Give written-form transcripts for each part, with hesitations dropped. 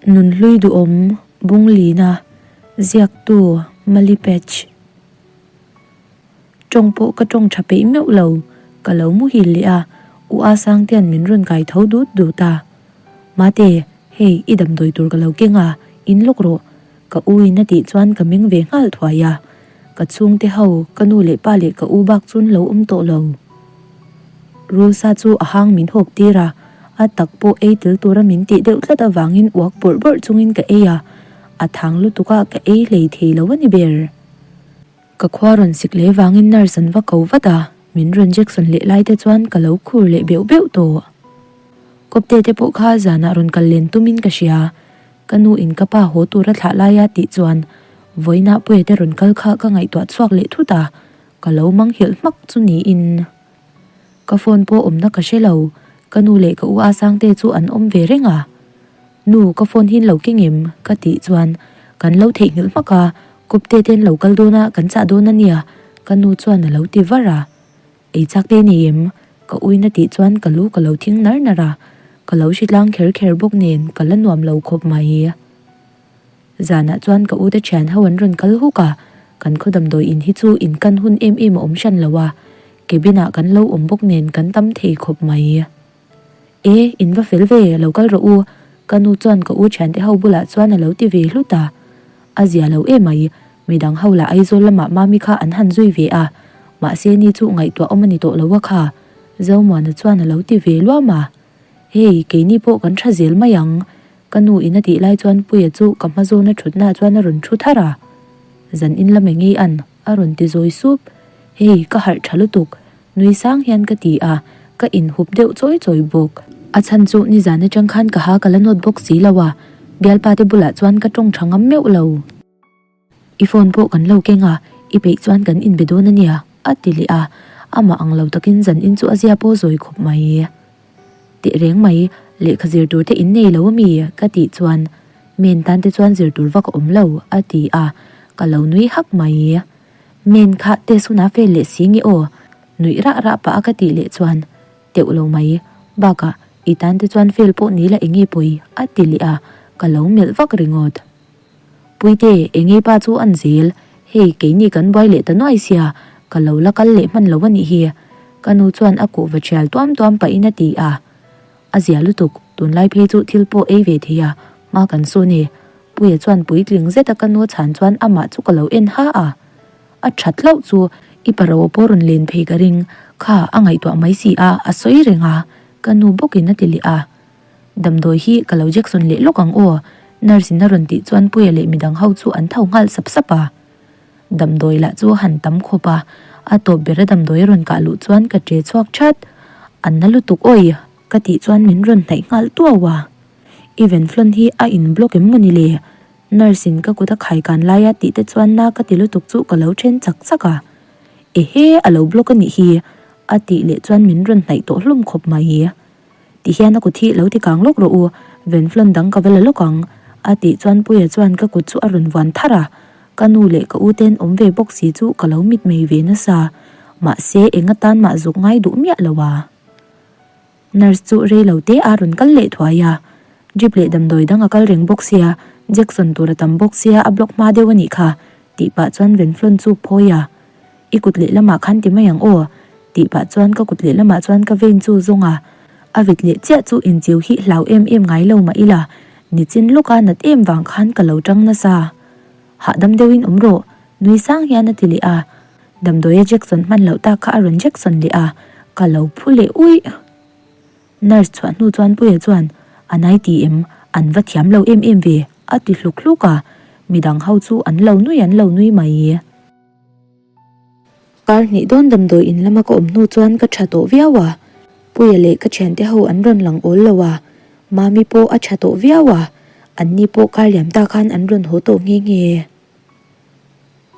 Nunhlui duhawm Bunglina ziaktu Mali Patch Tawng pawh ka tawng tha peih meuh lo, ka lo muhil leh a, U A Sangtea'n min rawn kai tho dut dut a. Mate, hei i damdawi tur ka lo keng a, in lawk rawh. Ka u in a tih chuan ka meng ve nghal thuai a. Ka chhungte ho, ka nu leh pa leh ka u bak chun lo awm tawh lo. Rulsa chu a hang min hawk tir a, a tak pawh ei tel tura min tih deuh tlat avangin uak bawrh bawrh chungin ka ei a, a thang lutuk a ka ei hlei thei lo a ni ber. Ka khua rawn sik leh vangin nurse an va ko vat a, min rawn Jackson leh lai te chuan ka lo khur leh beuh beuh tawh. Kawpte te pawh kha zanah rawn kal len tumin ka hria, ka nu in ka pa haw tura thlah laia tih chuan vawiinah Puia te rawn kal kha ka ngaihtuah chhuak leh thut a, Ka lo manghilh hmak chu niin. Ka phone pawh awmna ka hre lo, ka nu leh ka u a Sangte chu an awm ve reng a. Nu, ka phone hi lo keng em? ka tih chuan kan lo theihnghilh hmak a, Kawpte te an lo kal dawn a, kan chah dawn a nia, ka nu chuan a lo ti var a. Ei chak te nei em? Ka uina tih chuan ka lu ka lo thing nar nar a, ka lo hritlang kher kher bawk nen ka la nuam lo khawp mai. Zanah chuan ka ute thian ho an rawn kal huk a, kan khaw damdawi in hi chu in kan hun em em a awm hran lo a, cabin ah kan lo awm bawk nen kan tam thei khawp mai. E, in va fel ve, lo kal rawh u, ka nu chuan ka u thiante ho bulah chuan a lo ti ve hlut a. A zia lo em mai, midang ho lah Aizawl lamah Mami kha an han zui ve a, mahse ni chu ngaihtuah awm a ni tawh lo a kha, Zomuana chuan a lo ti ve luam a. Hei, keini pawh kan tha zel mai ang, ka nu in a tih lai chuan Puia chu ka hma zawna thutnaah chuan a rawn thu thar a. Zan in lam eng ei an? a rawn ti zawi sup. Hei, ka harh tha lutuk, nui sang hian ka ti a, ka inhup deuh chawi chawi bawk. A chhan chu nizan atang khan ka ha ka la nawt bawk si lo a, bialpa te bulah chuan ka tawng tha ngam meuh lo. I phone pawh kan lo keng a, i peih chuan kan inbe dawn a nia, a ti leh a. Amah ang lo takin zan in chu a zia pawh zawi khawp mai. Teh reng mai, lehkha zir tur te in nei lo a mi? ka tih chuan, Men tan te chuan zir tur vak a awm lo, a ti a, ka lo nui hak mai. Men kha test hunah fail leh si nge aw? Nuih rah rah pah a ka tih leh chuan, Teuh lo mai, bakah i tan te chuan fail pawh ni la enge pawi? a ti leh a, ka lo melh vak ringawt. Puite, engei pa chu an zel, hei keini kan buai leh ta nuai sia, ka lo la kal leh hman lo a nih hi. Ka nu chuan a kuhva thial tuam tuam pahin a ti a. A zia lutuk, tunlai phei chu thil pawh ei ve thei a, hma kan sawn e. Puia chuan puitling zeta ka nu chhan chuan amah chu ka lo en ha a. A that hlauh chu i pa ro pawh rawn len phei ka ring, kha a ngaihtuah mai si a, a sawi reng a, ka nu bawkin a ti leh a. Damdawi hi ka lo Jackson leh lawk ang aw, nurse in a rawn tih chuan Puia leh midang ho chu an tho nghal sap sap a. Damdawi lah chu a han tam khawp a, a tawp bera damdawi a rawn kah luh chuan ka ṭe chhuak ṭhat. An na lutuk awi! Ka tih chuan min rawn hnaih nghal tuau a. I venflon hi a in block em mawni le? Nurse in ka kut a khai kan lai a tih te chuan na ka ti lutuk chu ka lo ṭhen chak chak a. Ehe, a lo block a nih hi! A tih leh chuan min rawn hnaih tawh hlawm khawp mai. Ti hian a kut hi lo ti kang lawk rawh u, Venflon dang ka va la lawk ang, a tih chuan Puia chuan ka kut chu a rawn vuan tharh a. Ka nu leh ka u ten awm ve bawk si chu ka lo mitmei ve nasa. Mahse eng atan mah zuk ngai duh miah lo a. Nurse chu rei lo te a rawn kal leh thuai a. Drip leh damdawi dang a kal reng bawk sia, Jackson tur a tam bawk sia a block hma deuh a nih kha, tih pah chuan Venflon chu phawi a. I kut lehlamah khan ti mai ang aw, tih pah chuan ka kut lehlamah chuan ka vein chu zawng a, a vit leh chiah chu inchiu hi hlau em em ngai lo mah ila, nichin lawka nat em vang khan ka lo tang nasa. Hahdam deuhin awm rawh, nui sang hian a ti leh a, damdawia Jackson hman loh tak kha a rawn Jackson leh a, ka lo phu leh uih. Nurse chhuah hnu chuan Puia chuan, A nai ti em? An va thiam lo em em ve, a ti hluk hluk a, midang ho chu an lo nui an lo nui mai. Kar hnih dawn damdawi in lama ka awm hnu chuan ka tha tawh viau a, Puia leh ka thiante ho an rawn lang awl lo a, Mami pawh a tha tawh viau a, an ni pawh kar liam ta khan an rawn haw tawh nghe nghe.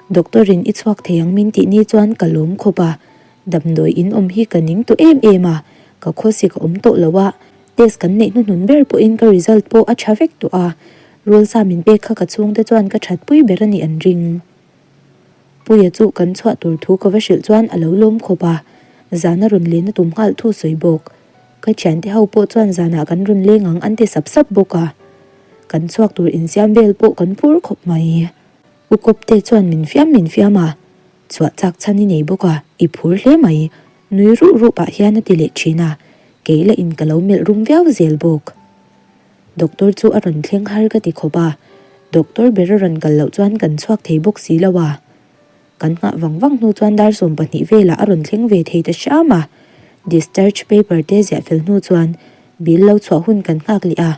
Doctor in i chhuak thei ang min tih ni chuan ka lawm khawp a, damdawi in awm hi ka ning tawh em em a, ka khawsik a awm tawh lo a, test kan neih hnuhnun ber pawhin ka result pawh a tha vek tawh a, rul sa min pek kha ka chhungte chuan ka thatpui ber a nih an ring. Puia chu kan chhuah tur thu ka va hrilh chuan a lo lawm khawp a, zana rawn len a tum nghal thu sawi bawk. Ka thiante ho pawh chuan zanah kan rawn leng ang an ti sap sap bawk a. Kan chhuak tur insiam vel pawh kan phur khawp mai. U Kawpte chuan min fiam min fiam a, chhuah chak chhan i nei bawk a, i phur hle mai. Nui ruh ruh pah hian a ti leh thin a, kei lah in ka lo melh rum viau zel bawk. Doctor chu a rawn thleng har ka ti khawp a, doctor ber a rawn kal loh chuan kan chhuak thei bawk si lo a. Kan nghah vang vang hnu chuan dar 12 velah a rawn thleng ve thei ta hram a, discharge paper te ziah fel hnu chuan bill lo chhuah hun kan nghak leh a,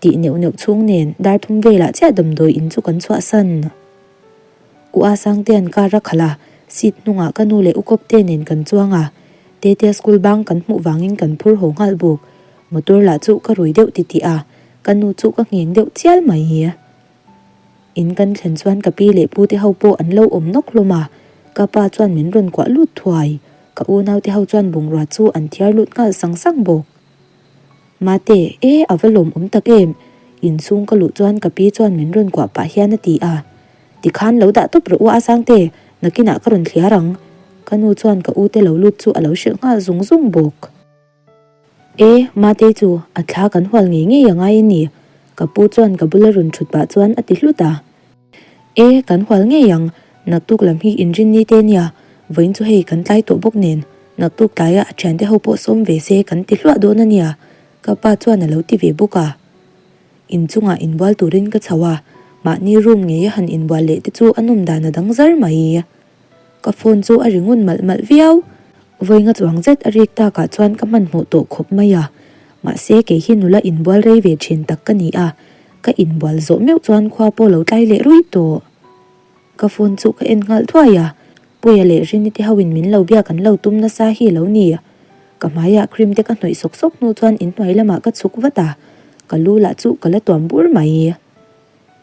tih neuh neuh chhung nen dar thum velah chiah damdawi in chu kan chhuahsan. U A Sangtea'n car a khalh a, seat hnungah ka nu leh u Kawpte nen kan chuang a, Tetea school bang kan hmuh vangin kan phur haw nghal bawk. Motor lah chu ka rui deuh titih a, ka nu chu ka ngheng deuh chial mai. In kan thlen chuan ka pi leh pu te ho pawh an lo awm nawk hlawm a, ka pa chuan min rawn kuah lut thuai. Ka unau te ho chuan bungrua chu an thiar lut nghal sang sang bawk. Mate, e a va lawmawm tak em? Inchhung ka luh chuan ka pi chuan min rawn kuah pah hian a ti a. Tikhan lo dah tawp rawh u a Sangte, nakinah ka rawn thliar ang. Ka nu chuan ka u te lo lut chu a lo hrilh nghal zung zung bawk. E, Matei chu a thla kan hual ngei ngei a ngai a ni, ka pu chuan ka bula rawn thut pah chuan a ti hlut a. E, kan hual ngei ang, naktuk lam hi inrinni te nia, vawiin chu hei kan tlai tawh bawk nen, naktuk tlaia a thiante ho pawh sawm ve se kan ti hluah dawn a nia, ka pa chuan a lo ti ve bawk a. Inchungah inbual turin ka chho a, mahni room ngeia han inbual leh te chu a nawm dan a dang zar mai. Ka phone chu a ri ngun malh malh viau. Vawi nga chuang zet a rik takah chuan ka hmanhmawh tawh khawp mai a. Mahse kei hi nula inbual rei ve thin tak ka ni a, ka inbual zawh meuh chuan khua pawh lo tlai leh ruih tawh. Ka phone chu ka en nghal thuai a, Puia leh Rini te hoin min lo biak an lo tum nasa hi lo ni. Ka hmaiah cream te ka hnawih sawk sawk hnu chuan inhnuai lamah ka chhuk vat a, ka lu lah chu ka la tuam bur mai.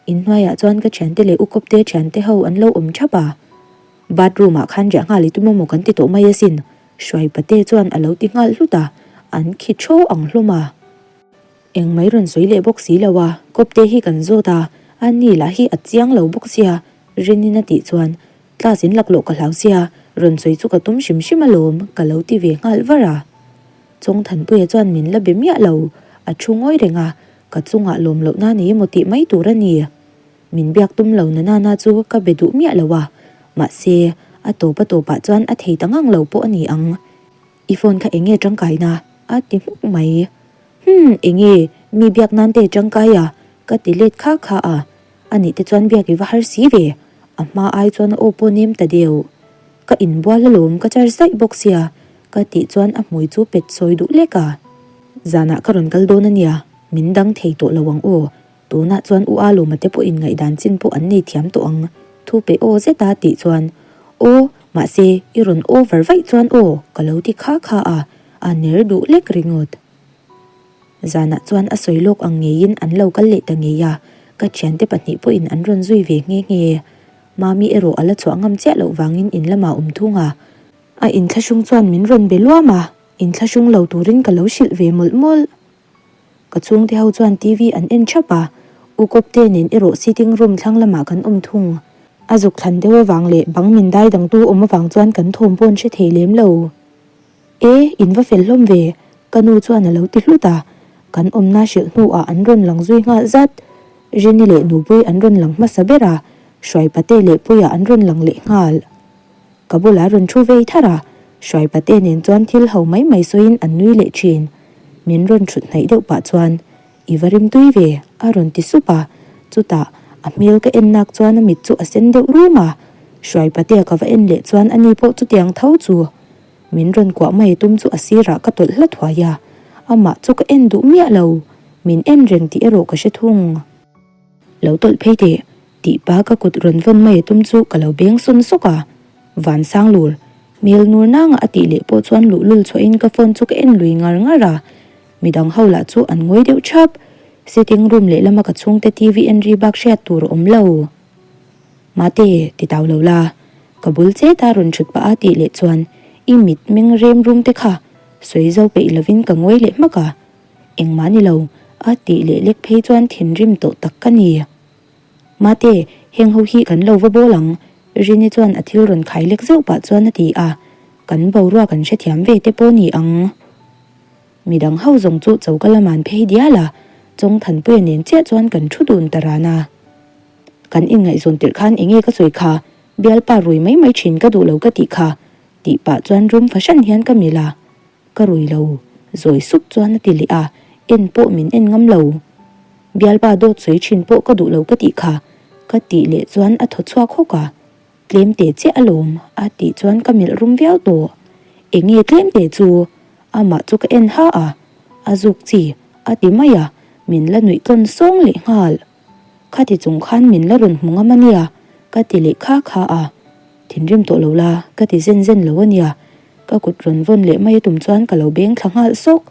Inhnuaiah chuan ka thiante leh u Kawpte thiante ho an lo awm thap a, bathroom ah khan riah nghal i tum emaw kan ti tawh mai asin, Hruai pate chuan a lo ti nghal hlut a, an khi thaw ang hlawm a. Engmai rawn sawi leh bawk si lo a, Kawpte hi kan zawt a, a ni lah hi a chiang lo bawk sia, Rinina tih chuan class in laklawh ka hlau sia, rawn sawi chu ka tum hrim hrim alawm ka lo ti ve nghal var a. Chawngthanpuia chuan min la be miah lo, a thu ngawi reng a, Ka chungah lawm loh na nei emaw tih mai tur a ni. Min biak tum lo na nana chu ka be duh miah lo a, mahse, a tawp a tawpah chuan a thei ta ngang lo pawh a ni ang. I phone kha eng nge tangkaina? a ti hmuk mai. Humm, eng nge mi biak nan te tangkai a? ka ti let kha kha a, a nih te chuan biak i va har si ve, a hma ai chuan a aw pawh nem ta deuh. Ka inbual alawm ka charge daih bawk sia, ka tih chuan a hmui chu pet sawi duh lek a. Zanah ka rawn kal dawn a nia, min dang thei tawh lo ang aw. Tunah chuan U Alawma te pawhin ngaihdan chin pawh an nei thiam tawh ang, thu pe aw zeta tih chuan, Aw, mahse, i rawn over vaih chuan aw, ka lo ti kha kha a, a ner duh lek ringawt. Zanah chuan a sawi lawk ang ngeiin an lo kal leh ta ngei a, ka thiante pahnih pawhin an rawn zui ve nghe nghe. Mami erawh a la chhuah ngam chiah loh vangin in lamah awm thung a. A inthlahrung chuan min rawn be luam a. Inthlahrung lo turin ka lo hrilh ve mawlh mawlh. Ka chhungte ho chuan TV an en thap a, U Kawpte nen erawh sitting room thlang lamah kan awm thung. A zuk thlan deuh avang leh bang min dai dangtu awm avang chuan kan thawm pawh an hre thei lem lo. E, in va fel hlawm ve, ka nu chuan a lo ti hlut a, kan awmna hrilh hnuah an rawn lang zui nghal zat. Rini leh Nupui an rawn lang hmasa ber a, Hruaipate leh Puia an rawn lang leh nghal. Ka bulah rawn thu vei thar a, Hruai pate nen chuan thil ho mai mai sawiin an nui leh thin. Min rawn thut hnaih deuh pah chuan, I va rim tui ve, a rawn ti sup a. Chutah, a hmel ka en nak chuan a mit chu a sen deuh rum a. Hruai patea ka va en leh chuan ani pawh chutiang tho chu. Min rawn kuah mai tum chu a sirah ka tawlh hla thuai a, amah chu ka en duh miah lo. Min en reng tih erawh ka hre thung. Lo tawlh phei teh, tih pa ka kut rawn vawn mai a tum chu ka lo beng sawn sawk a. Van sang lur, hmel nur nanga a tih leh pawh chuan luhlul chhuahin ka phone chu ka en lui ngar ngar a. Midang ho lah chu an ngawi deuh thap. Sitting room lehlama ka chhungte TV en ri bak hriat tur a awm lo. Mate, ti tau lo la, ka bul chet a rawn thut pah a tih leh chuan i mit meng rem rum te kha sawi zo peih lovin ka ngawi leh hmak a. Engmah ni lo, a tih leh lek phei chuan thinrim tawh tak ka ni. Mate, heng ho hi kan lo va bawl ang, Rini chuan a thil rawn khai lek zeuh pah chuan a ti a, kan boruak an hrethiam ve te pawh ni ang. Midang ho zawng chu choka lam an phei dial a, Chawngthanpuia nen chiah chuan kan thu dun ta ran a. Kan inngaihzawn tirh khan enge ka sawi kha, bialpa rui mai mai thin ka duh lo ka tih kha, tih pah chuan rum fahran hian ka melh a. Ka rui lo, zawi sup chuan a ti leh a, en pawh min en ngam lo. Bialpa dawt sawi thin pawh ka duh lo ka tih kha, ka tih leh chuan a thaw chhuak hawk a. Tlem teh chiah alawm, a tih chuan ka melh rum viau tawh. Eng nge tlem teh chu? Amah chu ka en ha a, a zuk chi, a ti mai a, min la nuih tlawn sawng leh nghal. Khati chung khan min la rawn hmu ngam a nia, ka ti leh kha kha a. Thinrim tawh lo la, ka ti zen zen lo a nia. Ka kut rawn vawn leh mai a tum chuan ka lo beng thla nghal sawk.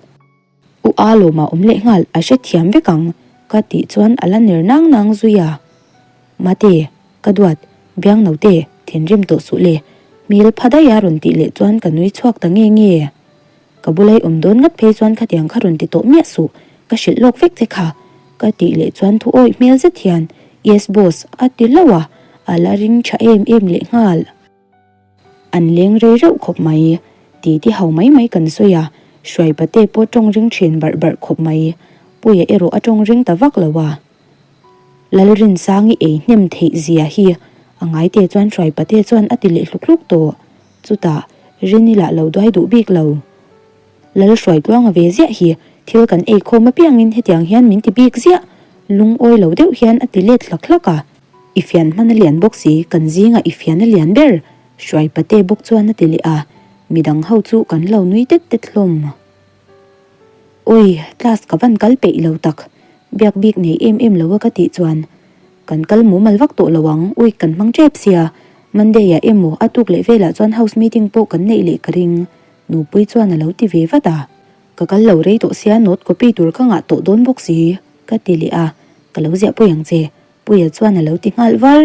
U a lawmah awm leh nghal a hrethiam vek ang ka tih chuan a la ner nang nang zui a. Mate, ka duat, biang naute, thinrim tawh suh le, hmel pha daih a rawn tih leh chuan ka nui chhuak ta nge nge. Ka bulai awm dawn ngat phei chuan khatiang kha rawn ti tawh miah suh, ka hrilh lawk vek che kha ka tih leh chuan thu awih hmel zet hian Yes boss a ti hlauh a, a la ring tha em em leh nghal. An leng rei reuh khawp mai. Ti ti ho mai mai kan sawi a, Hruai pate pawh tawng ring thin barh barh khawp mai. Puia erawh a tawng ring ta vak lo a. Lalrinsangi ei hnem theih zia hi a ngaite chuan Hruai pate chuan a ti leh hluk hluk tawh. Chutah, Rini lah lo duai duh bik lo. Lalhruai tluanga ve ziah hi thil kan ei khawm apiangin hetiang hian min ti bik ziah, lungawi lo deuh hian a ti let hlak hlak a. I fian hman a lian bawk si, kan zingah i fian a lian ber, Hruai pate bawk chuan a ti leh a, midang ho chu kan lo nui tet tet hlawm. Awi, class ka van kal peih lo tak, biak bik nei em em lo a ka tih chuan, kan kal mumal vak tawh lo ang, week kan hmang tep sia, Monday ah emaw a tuk leh velah chuan house meeting pawh kan neih leh ka ring, Nupui chuan a lo ti ve vat a. Ka kal lo rei tawh sia note copy tur ka ngah tawh dawn bawk si, ka ti leh a, ka lo ziah pui ang che, Puia chuan a lo ti nghal var.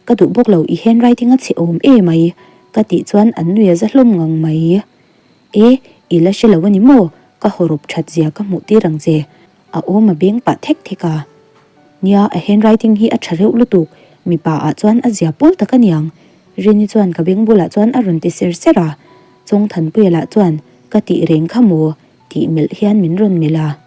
Ka duh bawk lo i handwriting a chhe awm e mai, ka tih chuan an nui a za hlawm ngang mai. E, i la hre lo a ni maw? Ka hawrawp that zia ka hmuh tir ang che, a awm a beng pah thek thek a. Nia, a handwriting hi a tha reuh lutuk, mipa ah chuan a zia pawl tak a niang, Rini chuan ka beng bulah chuan a rawn ti ser ser a. Chawngthanpuia lah chuan, Ka tih reng kha maw? tih melh hian min rawn melh a.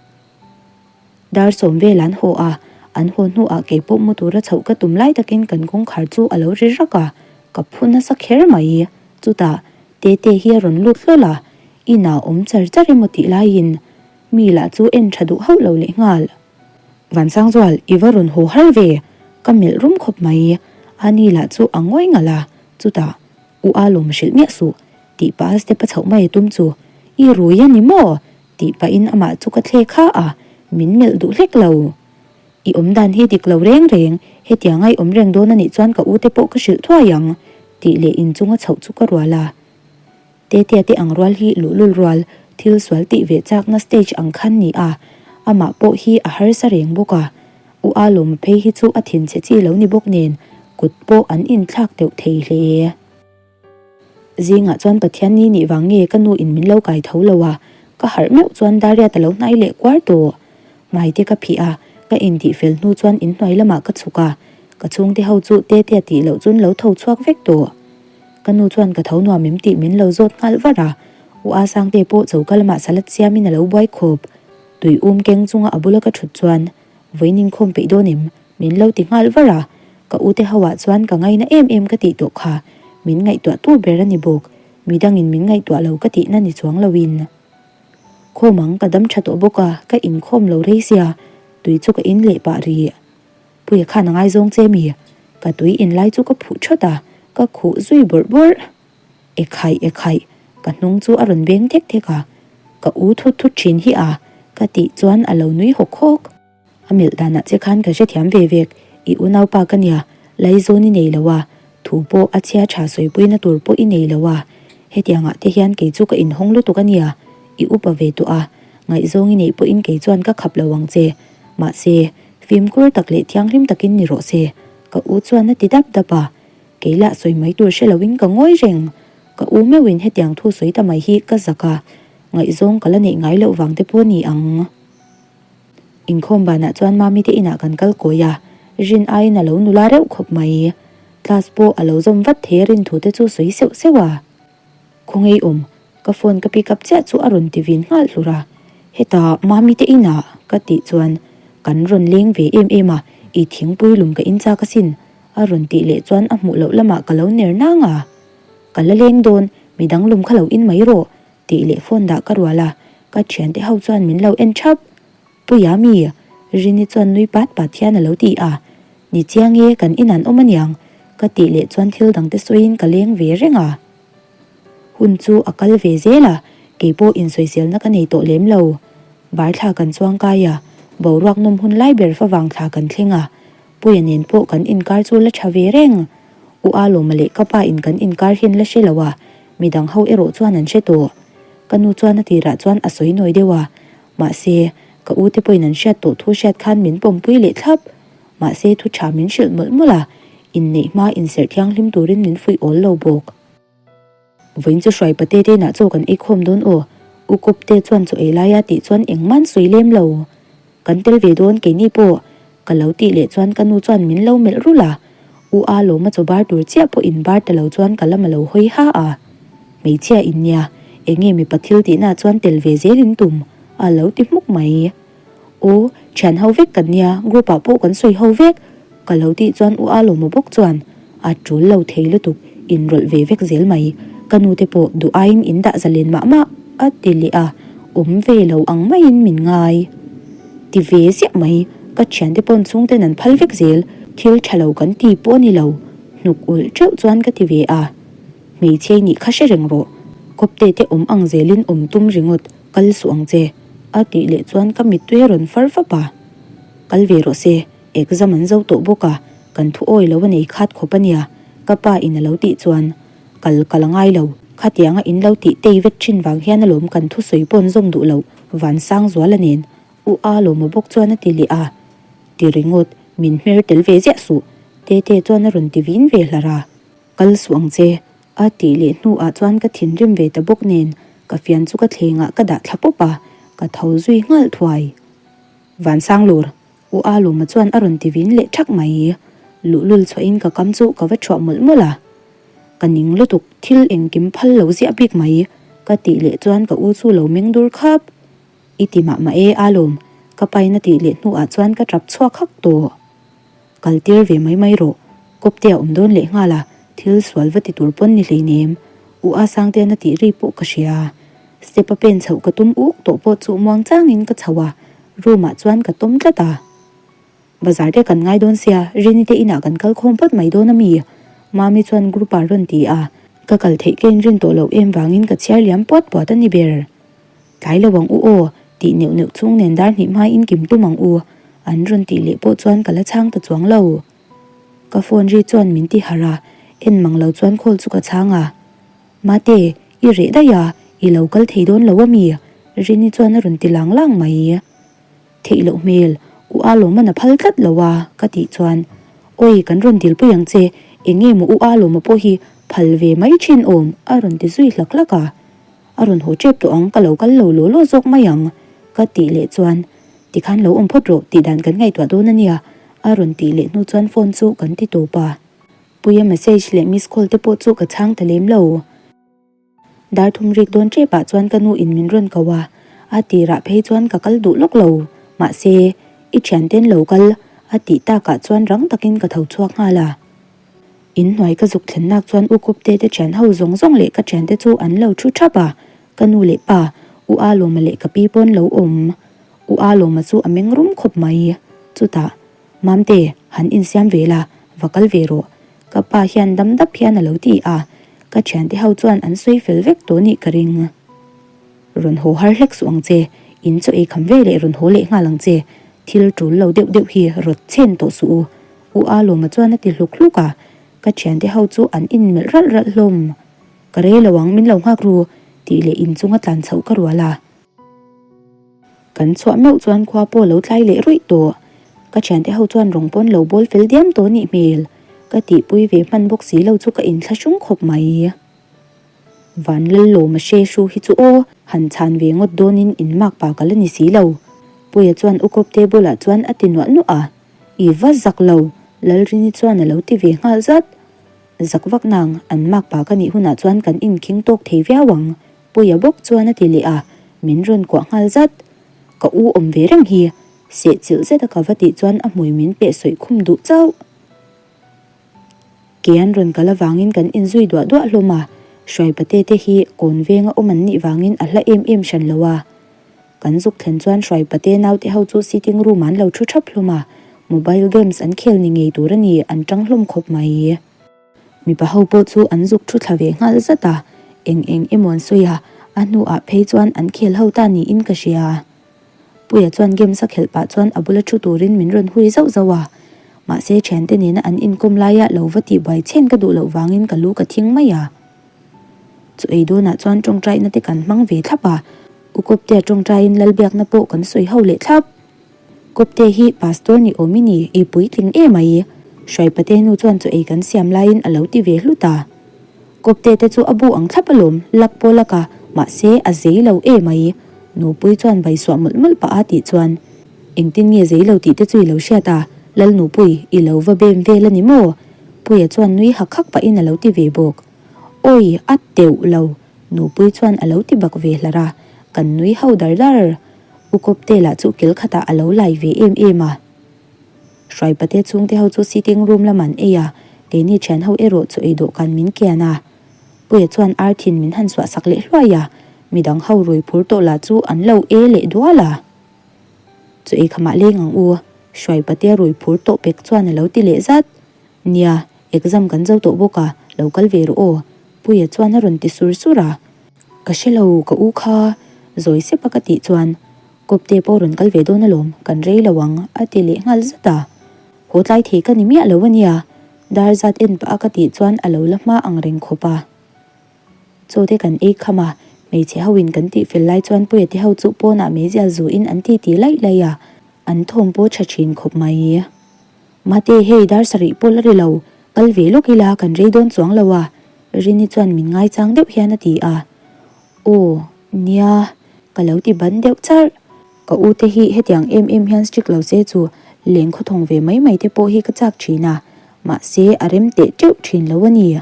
Dar sawm vel an haw a, an haw hnuah kei pawh mu tura chhoh ka tum lai takin kan kawngkhar chu a lo ri rak a, ka phu nasa kher mai. Chutah, Tete hi a rawn lut hlawl a, inah a awm char char emaw tih laiin mi lah chu en tha duh hauh lo leh nghal. Vansangzual, i va rawn haw har ve, ka melh rum khawp mai. Ani lah chu a ngawi ngalh a, chutah, U a lawm hrilh miah suh, tih pah a step a chhoh mai a tum chu, I rui a ni maw? Tih pahin amah chu ka thlek kha a, min melh duh hlek lo. I awm dan hi dik lo reng reng, hetianga i awm reng dawn a nih chuan ka ute pawh ka hrilh thuai ang, tih leh inchunga chhoh chu ka rual a. Tetea te ang rual hi luhlul rual, thil sual tih ve chakna stage ang khan ni a, amah pawh hi a harsa reng bawk a. U Alawma phei hi chu a thinchhe chi lo ni bawk nen, kut pawh an inthlak deuh thei hle. Zingah chuan Pathian ni nih vang nge ka nu in min lo kai tho lo a, ka harh meuh chuan Dariat a lo hnai leh kuar tawh. Hmaite ka phih a, ka intih fel hnu chuan inhnuai lamah ka chhuk a, ka chhungte ho chu Tetea tih loh chun lo tho chhuak vek tawh. Ka nu chuan ka tho nuam em tih min lo zawt nghal var a, U Asangte pawh choka lamah salad siamin a lo buai khawp. Tui um keng chunga a bula ka thut chuan vawiin inkhawm peih dawn em? Min lo ti nghal var a, ka ute ho ah chuan ka ngaina em em ka tih tawh kha, min ngaihtuah tu ber a ni bawk, midangin min ngaihtuah lo ka tihna ni chuang loin. Khawm ang ka dam tha tawh bawk a, ka inkhawm lo rei sia, tui chu ka in leh pah rih. Puia khan a ngaizawng che mi? Ka tui in lai chu ka phuh thawt a, ka khuh zui bawrh bawrh. Ekhaih ekhaih, ka hnung chu a rawn beng thek thek a, ka u thut thut thin hi a, ka tih chuan a lo nui hawk hawk. A melh danah che khan ka hrethiam ve vek, i unaupa ka nia, laizawn i nei lo a, thu pawh a chhia tha sawipuina tur pawh i nei lo a, hetiangah te hian kei chu ka inhawng lutuk a nia, i upa ve tawh a, ngaihzawng i neih pawhin kei chuan ka khap lo ang che, mahse, fimkhur tak leh thianghlim takin ni rawh se, ka u chuan a ti dap dap a, kei lah sawi mai tur hre loin ka ngawi reng, ka u meuhin hetiang thu sawi ta mai hi ka zak a, ngaihzawng ka la neih ngai loh vang te pawh ni ang. Inkhawm banah chuan Mami te inah kan kal kawi a, rin aiin a lo nula reuh khawp mai. Class pawh a lo zawm vat thei a rin thu te chu sawi seuh seuh a. Khawngaih awm, ka phone ka pick up chiah chu a rawn ti vin nghal hlur a. Hetah Mami te inah ka tih chuan. Kan rawn leng ve em em a, i thingpui lum ka in chak asin, a rawn tih leh chuan a hmuh loh lamah ka lo ner nang a. Ka la leng dawn, midang lum kha lo in mai rawh, tih leh phone dah ka rual a, ka thiante ho chuan min lo en thap. Puia mi? Rini chuan nui pat pat hian a lo ti a. Ni chiang e, kan in an awm aniang, ka tih leh chuan thil dangte sawiin ka leng ve reng a. Hun chu a kal ve zel a, keipawh insawiselna ka nei tawh lem lo. Bar thla kan chuang kai a, boruak nawm hun lai ber favang thla kan thleng a, Puia nen pawh kan inkar chu la tha ve reng. U Alawma leh ka pa in kan inkar hian la hre lo a, midang ho erawh chuan an hre tawh. Ka nu chuan a tirah chuan a sawi nawi deuh a, mahse, ka u te pawhin an hriat tawh thu hriat khan min pawmpui leh thlap. Mahse, thu tha min hrilh mawlh mawlh a, inneih hma inserh thianghlim turin min fuih awl lo bawk. Vawiin chu hruai pate te inah chaw kan ei khawm dawn aw, U Kawpte chuan chaw ei laia tih chuan engmah an sawi lem lo. Kan tel ve dawn keini pawh ka lo tih leh chuan ka nu chuan min lo melh rulh a, U A lawma chaw bar tur chiah pawh in bar ta lo chuan ka lam a lo hawi ha a. Hmeichhia in nia, enge mipa thil tihna chuan tel ve zel in tum a lo ti hmuk mai. Aw, thian ho vek kan nia, group ah pawh kan sawi ho vek, ka lo tih chuan u Alawma bawk chuan a tul lo thei lutuk, in rawlh ve vek zel mai, ka nu te pawh duh aiin in dah zalen mah mah a ti leh a, awm ve lo ang maiin min ngai. Ti ve ziah mai, ka thiante pawn chhungten an phal vek zel, thil tha lo kan ti pawh a ni lo, hnuk ulh teuh chuan ka ti ve a, hmeichhia i nih kha hre reng rawh, kawpte te awm ang zelin awm tum ringawt, Kal suh ang che, a tih leh chuan ka mittui a rawn far fap a. Kal ve rawh se, exam an zo tawh bawk a, kan thu awi lo a nei khat khawp a nia, ka pa in a lo tih chuan kal ka la ngai lo, khatianga in lo tih tei vet thin vang hian alawm kan thusawi pawn zawm duh loh Vansangzuala nen U A lawma bawk chuan a ti leh a. Ti ringawt, min hmer tel ve ziah suh, Tete chuan a rawn ti vin ve hlar a. Kal suh ang che, a tih leh hnuah chuan ka thinrim ve ta bawk nen ka fian chu ka thlengah ka dah thla pawp a, ka tho zui nghal thuai. Vansanglur, U Alawma chuan a rawn ti vin leh thak mai. Luhlul chhuahin ka kam chu ka va thuah mawlh mawlh a. Ka ning lutuk, thil engkim phal lo ziah bik mai, ka tih leh chuan ka u chu lo meng dur khap. I ti mah mah e Alawm, ka pain a tih leh hnuah chuan ka tap chhuak hak tawh. Kal tir ve mai mai rawh, kawpte a awm dawn leh nghal a, thil sual va ti tur pawn ni hleinem, U A Sangtean a tih ri pawh ka hria. Step a pen chhoh ka tum uk tawh pawh chu muang changin ka chho a, room ah chuan ka tawm tlat a. Bazar te kan ngai dawn sia, Rini te inah kan kal khawm phawt mai dawn a mi? Mami chuan group ah rawn ti a, ka kal theih ka inrin tawh loh em vangin ka chhiar liam puat puat a ni ber. Tlai lo ang u aw, tih neuh neuh chung nen dar hnih hmaiin kim tum ang u, an rawn tih leh pawh chuan ka la chhang ta chuang lo. Ka phone ri chuan min ti harh a, en mang lo chuan call chu ka chhang a. Mate, i reh daih a, i lo kal thei dawn lo a mi? Rini chuan a rawn ti lang lang mai. Theih loh hmel, u A lawm a phal tlat lo a, ka tih chuan, Awi, kan rawn dilpui ang che, eng nge maw u A lawma pawh hi phal ve mai thin awm, a rawn ti zui hlak hlak a. A rawn haw tep tawh ang, ka lo kal lo law law zawk mai ang, ka tih leh chuan, Tikhan lo awm phawt rawh, tih dan kan ngaihtuah dawn a nia, a rawn tih leh hnu chuan phone chu kan ti tawp a. Puia message leh miss call te pawh chu ka chhang ta lem lo. Dar thum rik dawn tep ah chuan ka nu in min rawn ko a, a tirah phei chuan ka kal duh lawk lo, mahse, i thianten lo kal, a tih takah chuan rang takin ka tho chhuak nghal a. In hnuai ka zuk thlen nak chuan U Kupte te thian ho zawng zawng leh ka thiante chu an lo thu thap a, ka nu leh pa, U Alawma leh ka pi pawn lo awm. U Alawma chu a meng rum khawp mai. Chutah, Mamte, han insiam ve la, va kal ve rawh. Ka pa hian dam dap hian a lo ti a, ka thiante ho chuan an sawi fel vek tawh nih ka ring. Rawn haw har hlek suh ang che, in chaw ei kham ve leh rawn haw leh nghal ang che, thil tul lo deuh deuh hi rawt chen tawh suh u. U Alawma chuan a ti hluk hluk a, ka thiante ho chu an inmelh ralh ralh hlawm. Ka rei lo ang, min lo nghak ru, tih leh inchunga tlan chhoh ka rual a. Kan chhuah meuh chuan khua pawh lo tlai leh ruih tawh. Ka thiante ho chuan rawng pawn lo bawl fel diam tawh nih hmel. Ka tihpui ve hman bawk si lo chu ka inthlahrung khawp mai. Vanlallawma hre hru hi chu aw, han chhan ve ngawt dawnin in mak pa ka la ni si lo. Puia chuan U Kawpte bulah chuan a ti nuah nuah a. I va zak lo, Lalrini chuan a lo ti ve nghal zat. Zak vak nang, an mak pa ka nih hunah chuan kan inkhing tawk thei viau ang, Puia bawk chuan a ti leh a, min rawn kuah nghal zat. Ka u awm ve reng hi. Sehchilh zeta ka va tih chuan a hmui min peh sawih khum duh chauh. Ke an rawn kal avangin kan inzui duah duah hlawm a, Hruaipate te hi kawn venga awm an nih vangin a hla em em hran lo a. Kan zuk thlen chuan Hruaipate naute ho chu sitting room ah an lo thu thap hlawm a, mobile games an khel ni ngei tur a ni, an tang hlawm khawp mai. Mipa ho pawh chu an zuk thu thla ve nghal zat a, eng eng emaw an sawi a, a hnuah phei chuan an khel ho ta niin ka hria. Puia chuan games a khelh pah chuan a bula thu turin min rawn hui zauh zauh a, mahse thiante nena an inkawm laia lo va tihbuai chhen ka duh loh vangin ka lu ka thing mai a. Chu ei dawnah chuan tawngtaina te kan hmang ve thlap a, U Kawptea tawngtaiin Lalbiakna pawh kan sawi ho leh thlap. Kawpte hi Pastor ni awm i ni, i puitling em ai? Hruaipate nu chuan chaw ei kan siam laiin a lo ti ve hlut a. Kawpte te chu a bu ang thlap alawm, lak pawh lak a, mahse a zei lo em ai? Nupui chuan bai suah mawlh mawlh pah a tih chuan, Engtin nge zei lo tih te chu i lo hriat a, Lal Nupui, i lo va bem vel a ni maw? Puia chuan nui hak hak pahin a lo ti ve bawk. Awi, a teuh lo, Nupui chuan a lo ti bak ve hlar a, kan nui ho dar dar. U Kawpte lah chu kil khatah a lo lai ve em em a. Hruaipate chhungte ho chu sitting room lamah an ei a, keini thian ho erawh chu ei dawhkan min kian a. Puia chuan ar thin min han suah sak leh hluai a, midang ho rui phur tawh lah chu an lo e leh dual a. Chu ei khamah leng ang u, Hruaipate rui phur tawh pek chuan a lo ti leh zat. Nia, exam kan zo tawh bawk a, lo kal ve rawh aw, Puia chuan a rawn ti sur sur a. Ka hre lo, ka u kha, zawi sep a ka tih chuan, Kawpte pawh rawn kal ve dawn alawm, kan rei lo ang, a ti leh nghal zat a. Haw tlai thei ka ni miah lo a nia, dar zat en pah a ka tih chuan a lo la hma ang reng khawp a. Chaw te kan ei kham a, hmeichhe ho in kan tih fel lai chuan Puia te ho chu pawnah meizial zu in an ti ti laih laih a, an thawm pawh tha thin khawp mai. Mate hei dar sarih pawh la ri lo, kal ve lawk ila kan rei dawn chuang lo a, Rini chuan min ngaichang deuh hian a ti a. Aw, nia, ka lo ti ban deuh charh. Ka u te hi hetiang em em hian strict lo se chu leng khawthawng ve mai mai te pawh hi ka chak thin a, mahse a rem teh teuh thin lo a ni.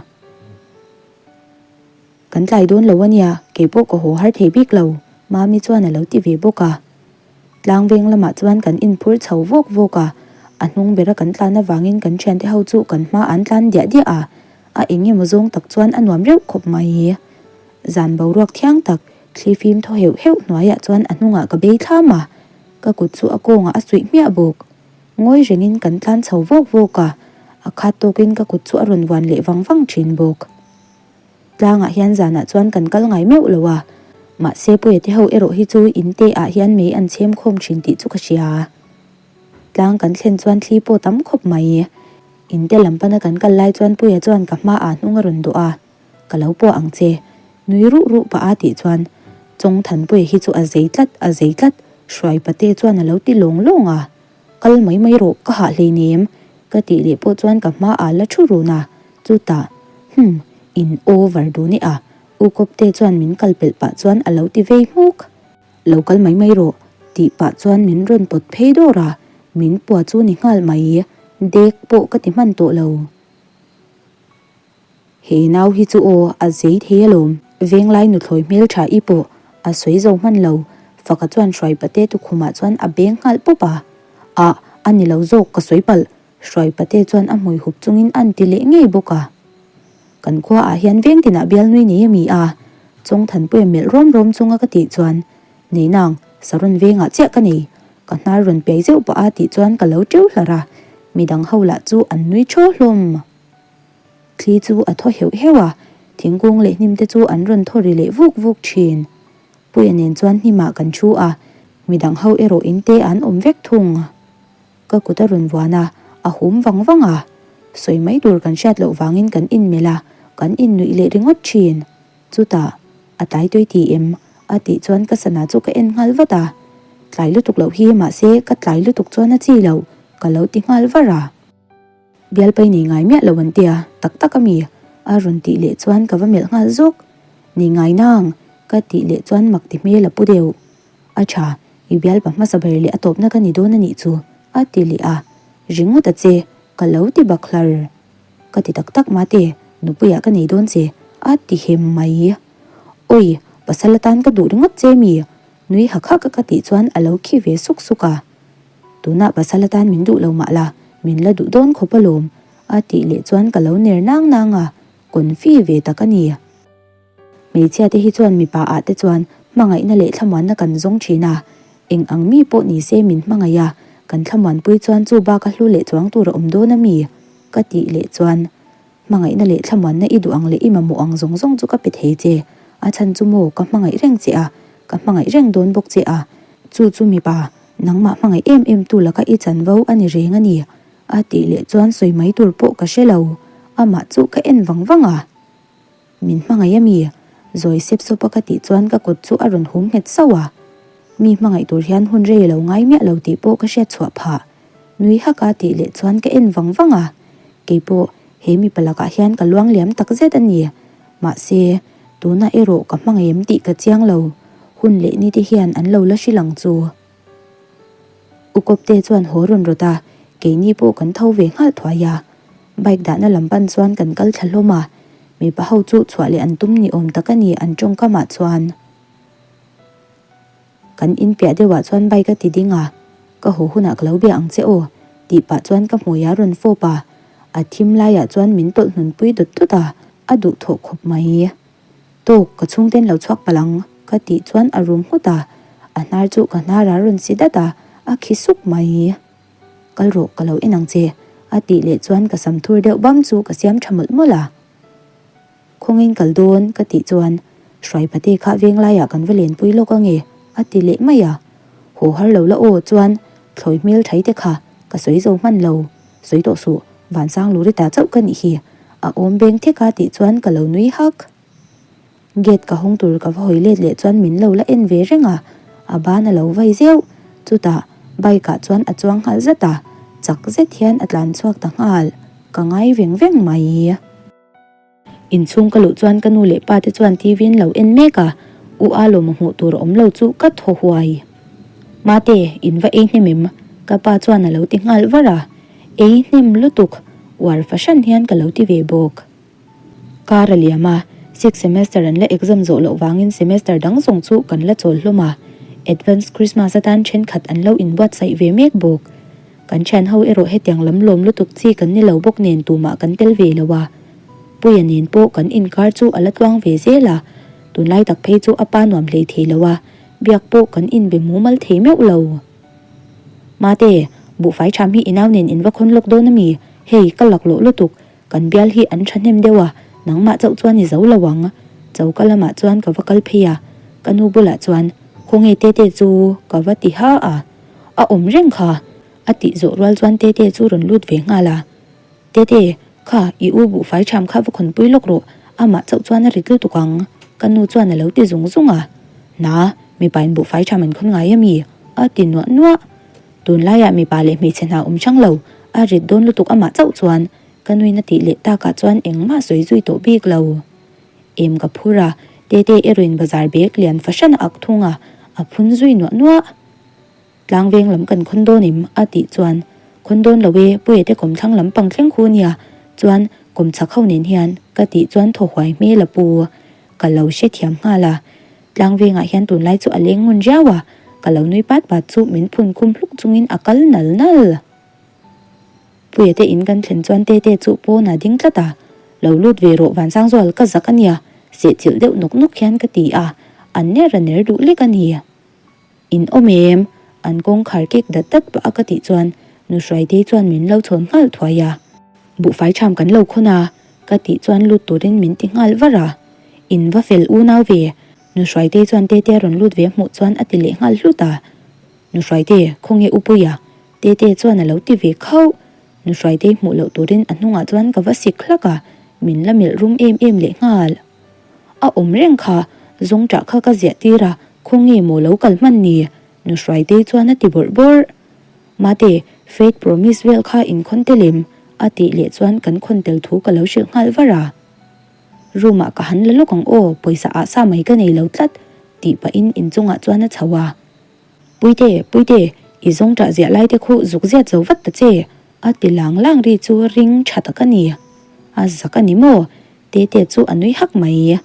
Kan tlai dawn lo a nia, keipawh ka haw har thei bik lo, Mami chuan a lo ti ve bawk a. Tlang veng lamah chuan kan inphur chho vawk vawk a, a hnung bera kan tlan avangin kan thiante ho chu kan hma an tlan diah diah a, a eng emaw zawng tak chuan a nuam reuh khawp mai. Zan boruak thiang tak, thli fim thaw heuh heuh hnuaiah chuan a hnungah ka bei thlam a, ka kut chu a kawngah a suih hmiah bawk. Ngawi rengin kan tlan chho vawk vawk a, a khat tawkin ka kut chu a rawn vuan leh vang vang thin bawk. Tlangah hian zanah chuan kan kal ngai meuh lo a, mahse Puia te ho erawh hi chu in te ah hian mei an chhem khawm thin tih chu ka hria. Tlang kan thlen chuan thli pawh tam khawp mai. In te lam pana kan kal lai chuan Puia chuan ka hma ah hnung a rawn dawh a, Ka lo pawh ang che, nui ruh ruh pah a tih chuan Chawng Thanpuia hi chu a zei tlat, a zei tlat, Hruai pate chuan a lo ti lawng lawng a. Kal mai mai rawh, ka hah hleinem, ka tih leh pawh chuan ka hma ah la thu run a, chutah, Hum, in over dun e a, U Kawpte chuan min kal pelh pah chuan a lo ti vei hmuk. Lo kal mai mai rawh, tih pah chuan min rawn pawt phei dawr a, min pua chu ni nghal mai, dek pawh ka ti hman tawh lo. He nau hi chu aw, a zei thei alawm. Venglai nuthlawi hmeltha i pawh a sawi zo hman lo. Faka chuan Hruaipate tukhumah chuan a beng nghal pawp a. Ah, a ni lo zawk, ka sawi palh. Hruaipate chuan a hmui hup chungin a anti leh ngei bawk a. Kan khua ah hian veng tinah bialnui nei a mi a, Chawngthanpuia melh rawm rawm chunga ka tih chuan, Nei nang, Saron vengah chiah ka nei. Ka hnar rawn piai zeuh pah a tih chuan ka lo teuh hlarh a, midang ho lah chu an nui thaw hlawm. Thli chu a thaw heuh heuh a, thingkung leh hnim te chu an rawn thaw ri leh vuk vuk thin. Puia nen chuan hnimah kan thu a, midang ho erawh in te an awm vek thung. Ka kut a rawn vuan a, a hum vang vang a. Sawi mai tur kan hriat loh vangin kan inmelh a, kan innuih leh ringawt thin. Chutah, a tlai tui ti em? a tih chuan ka sana chu ka en nghal vat a. Tlai lutuk loh hi mahse ka tlai lutuk chuan a chi loh, ka lo ti nghal var a. Bialpai nei ngai miah lo an tia, tak tak a mi? A rawn tih leh chuan ka va melh nghal zawk. Nei ngai nang? Ka tih leh chuan mak ti hmel a pu deuh. A tha, i bialpa hmasa ber leh a tawpna ka ni dawn a nih chu, a ti leh a. Ringawt a che, ka lo ti bak hlar. Ka ti tak tak mate, nupuiah ka nei dawn che, a ti hem mai. Awi, pasal atan ka duh ringawt che mi? Nui hak hak a ka tih chuan a lo khi ve suk suk a. Tunah pasal atan min duh lo mah la, min la duh dawn khawp alawm, a tih leh chuan ka lo ner nang nang a, confi ve tak a ni. Hmeichhia te hi chuan mipa ah te chuan hmangaihna leh thlamuanna kan zawng thin a, eng ang mi pawh ni se min hmangaih a, kan thlamuanpui chuan chu bak a hlu leh chuang tur a awm dawn a mi? ka tih leh chuan hmangaihna leh thlamuanna i duh ang leh i mamawh ang zawng zawng chu ka pe thei che, a chhan chu maw ka hmangaih reng che a, ka hmangaih reng dawn bawk che a, chu chu mipa nangmah hmangaih em em tu laka i chanvo a ni reng a ni a tih leh chuan sawi mai tur pawh ka hre lo, amah chu ka en vang vang a. Min hmangaih a mi? Zawi sep sawp a ka tih chuan ka kut chu a rawn hum nghet sauh a. Mi hmangaih tur hian hun rei a lo ngai miah lo tih pawh ka hriat chhuah phah. Nui hak a tih leh chuan ka en vang vang a. Keipawh he mipa lakah hian ka luang liam tak zet a ni. Mahse, tunah erawh ka hmangaih em tih ka chiang lo. Hun leh ni te hian an lo la hrilh ang chu. U Kawpte chuan haw rawn rawt a, keini pawh kan tho ve nghal thuai a. Bike dahna lam pan chuan kan kal thla hlawm a, mipa ho chu chhuah leh an tum ni awm tak a ni an tawngkam ah chuan. Kan in piah deuh ah chuan bike a ti ding a, ka haw hunah ka lo bia ang che aw tih pah chuan ka hmui a rawn fawp a, a thim laiah chuan min tawlh hnun pui dawt dawt a, a duhthawh khawp mai. Tawk, ka chhungten lo chhuak palh ang ka tih chuan a rum nghut a, a hnar chu ka hnar a rawn si dat a, a khi suk mai. Kal rawh, ka lo en ang che, a tih leh chuan ka sam thur deuh bam chu ka siam tha mawlh mawlh a. Khawngin kal dawn, ka tih chuan, Hruai pate kha veng laiah kan va lenpui lawk ange, a ti leh mai a. Haw har lo la aw, chuan thlawi hmel thai te kha ka sawi zo hman lo, sawi tawh suh, Vansang Lurita chauh ka nih hi, a awm beng thek a tih chuan ka lo nui hak. Gate ka hawng tur ka va hawi let leh chuan min lo la en ve reng a, a ban a lo vai zeuh. Chutah bike ah chuan a chuang nghal zat a, chak zet hian a tlan chhuak ta nghal. Ka ngai veng veng mai. Inchhung ka luh chuan ka nu leh pa te chuan TV an lo en mek a, U Alawma hmuh tur a awm lo chu ka thaw huai. Mate, in va ei hnem em? Ka pa chuan a lo ti nghal var a, Ei hnem lutuk, uar fahran hian ka lo ti ve bawk. Kar a liam a, sixth semester an la exam zawh loh vangin semester dang zawng chu kan la chawl hlawm a, advance Christmas atan thenkhat an lo inbuatsaih ve mek bawk. Kan thian ho erawh hetiang lam lawm lutuk chi kan ni lo bawk nen tumah kan tel ve lo a, Puia nen pawh kan inkar chu a la tluang ve zel a, tunlai tak phei chu a pa nuam hlei thei lo a, biak pawh kan inbe mumal thei meuh lo. Mate, buhfai tham hi i nau nen in va khawn lawk dawn a mi? Hei, ka laklawh lutuk, Kan bial hi an thahnem deuh a, nangmah chauh chuan i zo lo ang. Choka lamah chuan ka va kal phei a, ka nu bulah chuan, Khawnge Tete chu? ka va ti ha a. A awm reng kha, a tih zawh rual chuan Tete chu rawn lut ve nghal a. Tete, kha, i u buhfai tham kha va khawnpui lawk rawh, amah chauh chuan a rit lutuk ang, ka nu chuan a lo ti zung zung a. Na, mipain buhfai tham an khawn ngai a mi? a ti nuah nuah. Tunlaiah mipa leh hmeichhe hna awm hrang lo, a rit dawn lutuk amah chauh chuan ka nuin a tih leh takah chuan engmah sawi zui tawh bik lo. Em ka phur a, Tete erawhin bazar bag lian fahran a ak thung a, a phun zui nuah nuah. Tlangveng lam kan khawn dawn em? a tih chuan, Khawn dawn lo e, Puia te kawmthlang lam pang thleng khu nia, chuan kawmchhak ho nen hian ka tih chuan thaw huai hmel a pu. Ka lo hrethiam nghal a, Tlangvengah hian tunlai chu a leng ngun riau a, ka lo nui pat pat chu min phun khum hluk chungin a kal nal nal. Puia te in kan thlen chuan Tete chu pawn a ding tlat a, Lo lut ve rawh Vansangzual ka zak a nia, sehchilh deuh nawk nawk hian ka ti a, a ner a ner duh lek a ni. In awm em? An kawngkhar kek dat dat pah a ka tih chuan Nu Hruaitei chuan min lo chhawn nghal thuai a. Buhfai tham kan lo khawn a, ka tih chuan lut turin min ti nghal var a. In va fel unau ve, Nu Hruaitei chuan Tete a rawn lut ve hmuh chuan a ti leh nghal hlut a. Nu Hruaite, khawnge U Puia? Tete chuan a lo ti ve khauh. Nu Hruaitei hmuh loh turin a hnungah chuan ka va sik hlak a, min la melh rum em em leh nghal. A awm reng kha, zawngṭah kha ka ziah tir a, khawnge maw lo kal hman ni? Nu Hruaitei chuan a ti bawrh bawrh. Mate, Faith Promise vel kha in khawn tel em? a tih leh chuan kan khawn tel thu ka lo hrilh nghal var a. Room ah ka han la lawk ang aw, pawisa ah sa mai ka nei lo tlat, tih pahin inchungah chuan a chho a. Puite, Puite, i zawngṭah ziah lai te khu zuk ziat zo vat ta che, a ti lang lang ri chu ring ṭha tak a ni. A zak a ni maw? Tete chu a nui hak mai.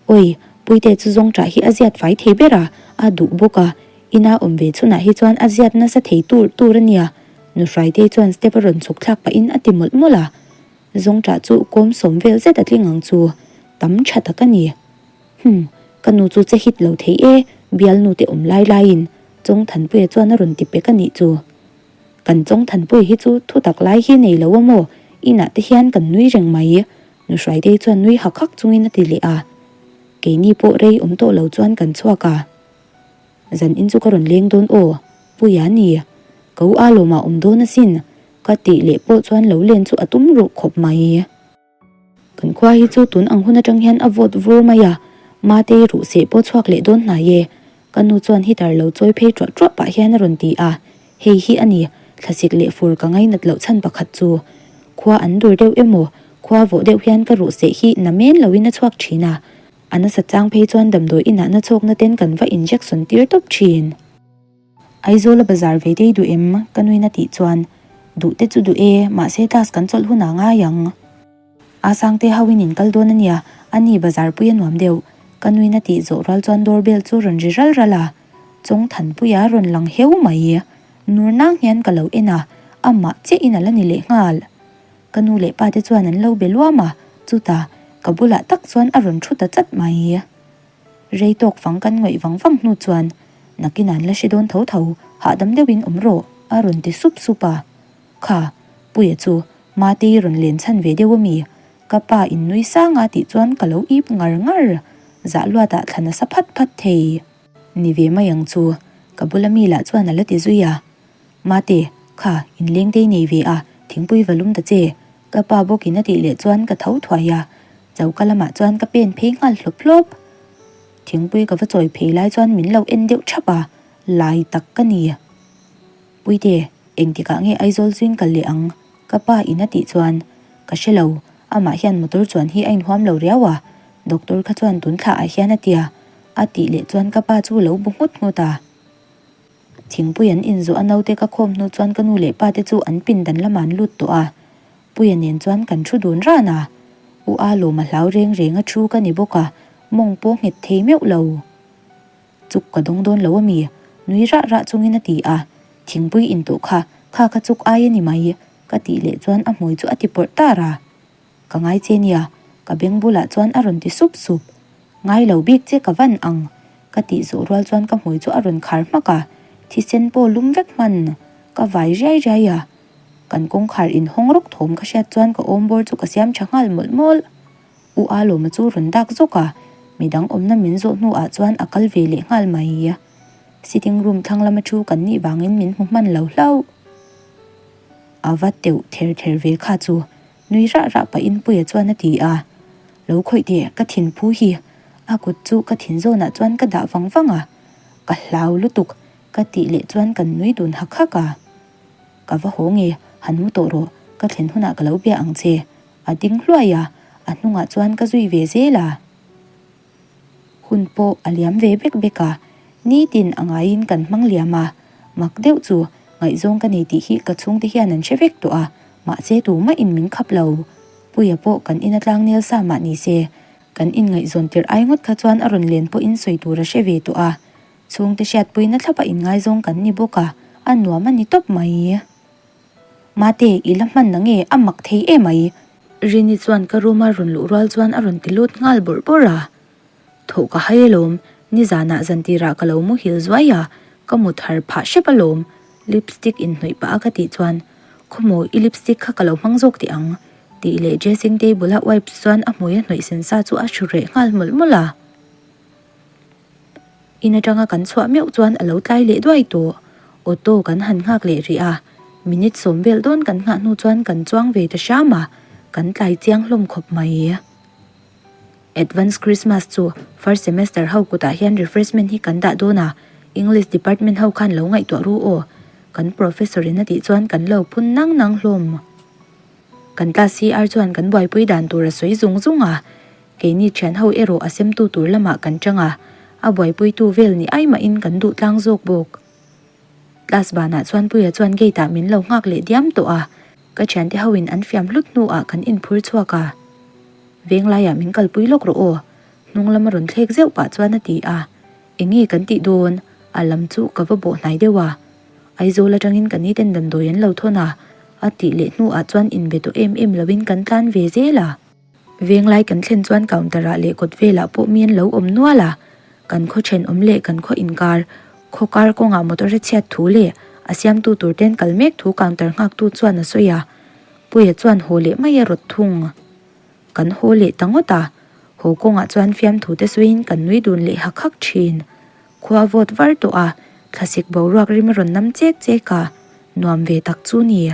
Awi, Puite chu zawngṭah hi a ziat fai thei ber a, a duh bawk a. Ina awm ve chhunah hi chuan a ziat nasa thei tur tur a nia, Nuhraitei chuan step a rawn chhuk thlak pahin a ti mawlh mawlh a. Zawngṭah chu kawm sawm vel zet a tling ang chu, tam ṭha tak a ni. Hum, ka nu chu che hit lo thei e, bialnu te awm lai laiin Chawngthanpuia chuan a rawn ti pek a nih chu. Kan Chawngthanpuia hi chu thu tak lai hi nei lo a maw, inah te hian kan nui reng mai, Nuhraitei chuan nui hak hak chungin a ti leh a. Keini pawh rei awm tawh lo chuan kan chhuak a. Zan in chu ka rawn leng dawn aw, Puia ni. Ka u Alawma awm dawn asin, ka tih leh pawh chuan lo len chu a tum ruh khawp mai. Kan khua hi chu tun ang hun atang hian a vawt vur mai a, Matei ruh seh pawh chhuak leh dawn hnai e, ka nu chuan heater lo chawi phei ṭuah ṭuah pah hian a rawn ti a, hei hi a ni, thlasik leh fur ka ngainat loh chhan pakhat chu. Khua an dur deuh emaw, khua vawh deuh hian ka ruh seh hi na men loin a chhuak ṭhin a, A nasa chang phei chuan damdawi inah na chhawkna ten kan va injection tir tawp thin. Aizawla bazar ve dei duh em? Ka nuin a tih chuan, Duh te chu duh e, mahse class kan chawlh hunah ngai ang. A Sangte ho in in kal dawn a nia, a ni bazar pui a nuam deuh. Ka nuin a tih zawh rual chuan door bell chu rawn ri ral ral a, Chawngthanpuia rawn lang heu mai. Nur nang hian ka lo en a, amah chiah in a la ni lehnghal. Ka nu leh pa te chuan an lo be luam a, chutah ka bulah tak chuan a rawn thu ta chat mai. Rei tawk fang kan ngawih vang vang hnu chuan, Nakin an la hre dawn tho tho, hahdam deuhin awm rawh, a rawn ti sup sup a. Kha, Puia chu Matei rawn len chhan ve deuh a mi? Ka pa in nui sang a tih chuan ka lo ip ngar ngar, zah luatah thla nasa phat phat thei. Ni ve mai ang chu, ka bula mi lah chuan a la ti zui a. Mate, kha, inlengtei nei ve a, thingpui va lum ta che. Ka pa bawkin a tih leh chuan ka tho thuai a, choka lamah chuan ka pen phei nghal hlawp hlawp. Thingpui ka va chawi phei lai chuan min lo en deuh thap a, lai tak ka ni. Puite, engtikah nge Aizawl chuin kal leh ang? Ka pa in a tih chuan, Ka hre lo, amah hian motor chuan hi a inhuam lo riau a, doctor kha chuan tun thla ah hian a tia, a tih leh chuan ka pa chu lo bu nghut nghut a. Thingpui an inzawh a naute ka khawm hnu chuan ka nu leh pa te chu an pindan lamah an lut tawh a, Puia nen chuan kan thu dun ran a, U A lawm a hlau reng reng a thu ka ni bawk a, mawng pawh nghet thei meuh lo. Chuk ka dawng dawn lo a mi? Nui rah rah chungin a ti a, Thingpui intawh kha, kha ka chuk ai a ni mai, ka tih leh chuan a hmui chu a ti pawrh tar a. Ka ngai che nia, ka beng bulah chuan a rawn ti sup sup. Ngai lo bik che ka van ang, ka tih zawh rual chuan ka hmui chu a rawn khar hmak a, thisen pawh lum vek hman ka vai riai riai a. Kan kawngkhar inhawng rawk thawm ka hriat chuan ka awmbawr chu ka siam tha nghal mawlh mawlh. U Alawma chu rawn dak zawk a, midang awmna min zawh hnuah chuan a kal ve leh nghal mai. Sitting room thlang lama thu kan nih vangin min hmu hman lo hlauh. A va teuh ther ther ve kha chu Nui rah rah pahin Puia chuan a ti a, Lo khawih teh, ka thin phu hi. A kut chu ka thin zawnah chuan ka dah vang vang a, Ka hlau lutuk, ka tih leh chuan kan nui dun hak hak a. Ka va haw nge, han mu tawh rawh, ka thlen hunah ka lo bia ang che, a ding hluai a, a hnungah chuan ka zui ve zel a. Hun pawh a liam ve bek bek a, nitin a ngaiin kan hmang liam a, mak deuh chu ngaihzawng ka nei tih hi ka chhungte hian an hre vek tawh a, mahse tumahin min khap lo. Puia pawh kan ina tlangnel sa mah ni se, kan inngaihzawn tirh ai ngawt kha chuan a rawn len pawhin sawi tur a hre ve tawh a, chhungte hriatpuina thlapa inngaizawng kan ni bawk a, a nuam a ni tawp mai. Mate, i la hman na nge? A mak thei em ai. Rini chuan ka room a rawn luh rual chuan a rawn ti lut nghal bawrh bawrh a. Thawh ka hai alawm, nizanah zantirah ka lo muhil zuai a, ka mut har phah hrep alawm, lipstick inhnawih pah a ka tih chuan, Khawmaw, i lipstick kha ka lo hmang zawk teh ang, tih leh dressing table a wipes chuan a hmui a hnawih sen sa chu a hru reh nghal mawlh mawlh a. In atanga kan chhuah meuh chuan a lo tlai leh duai tawh. Auto kan han nghak leh rih a, minute sawm vel dawn kan nghah hnu chuan kan chuang ve ta hram a, kan tlai chiang hlawm khawp mai. Advance Christmas chu first semester ho kutah hian refreshment hi kan dah dawn a, English department ho khan lo ngaihtuah ru aw, kan professor in a tih chuan kan lo phun nang nang hlawm. Kan class CR chuan kan buaipui dan tur a sawi zung zung a, Keini thian ho erawh a semtu tur lamah kan chang a, a buaipuitu vel ni ai mahin kan duh tlang zawk bawk. Class banah chuan Puia chuan gate ah min lo nghak leh diam tawh a, ka thiante ho in an fiam hlut hnuah kan inphur chhuak a. Venglaiah min kalpui lawk rawh aw, hnung lama rawn thlek zeuh pah chuan a ti a, Enge kan tih dawn? A lam chu ka va bawh hnai deuh a. Aizawl atangin ka ni ten damdawi an lo thawn a, a tih leh hnuah chuan inbe tawh em em loin kan tlan ve zel a. Venglai kan thlen chuan counter ah leh kawt velah pawh mi an lo awm nual a, kan khaw thenawm leh kan khaw inkar, khaw kar kawngah motor a chhiat thu leh a siamtu tur ten kal mek thu counter nghaktu chuan a sawi a, Puia chuan haw leh mai a rawt thung. Kan haw leh ta ngawt a, haw kawngah chuan fiamthu te sawiin kan nui dun leh hak hak thin. Khua vawt var tawh a, thlasik boruak rim a rawn nam chek chek a, nuam ve tak chu ni.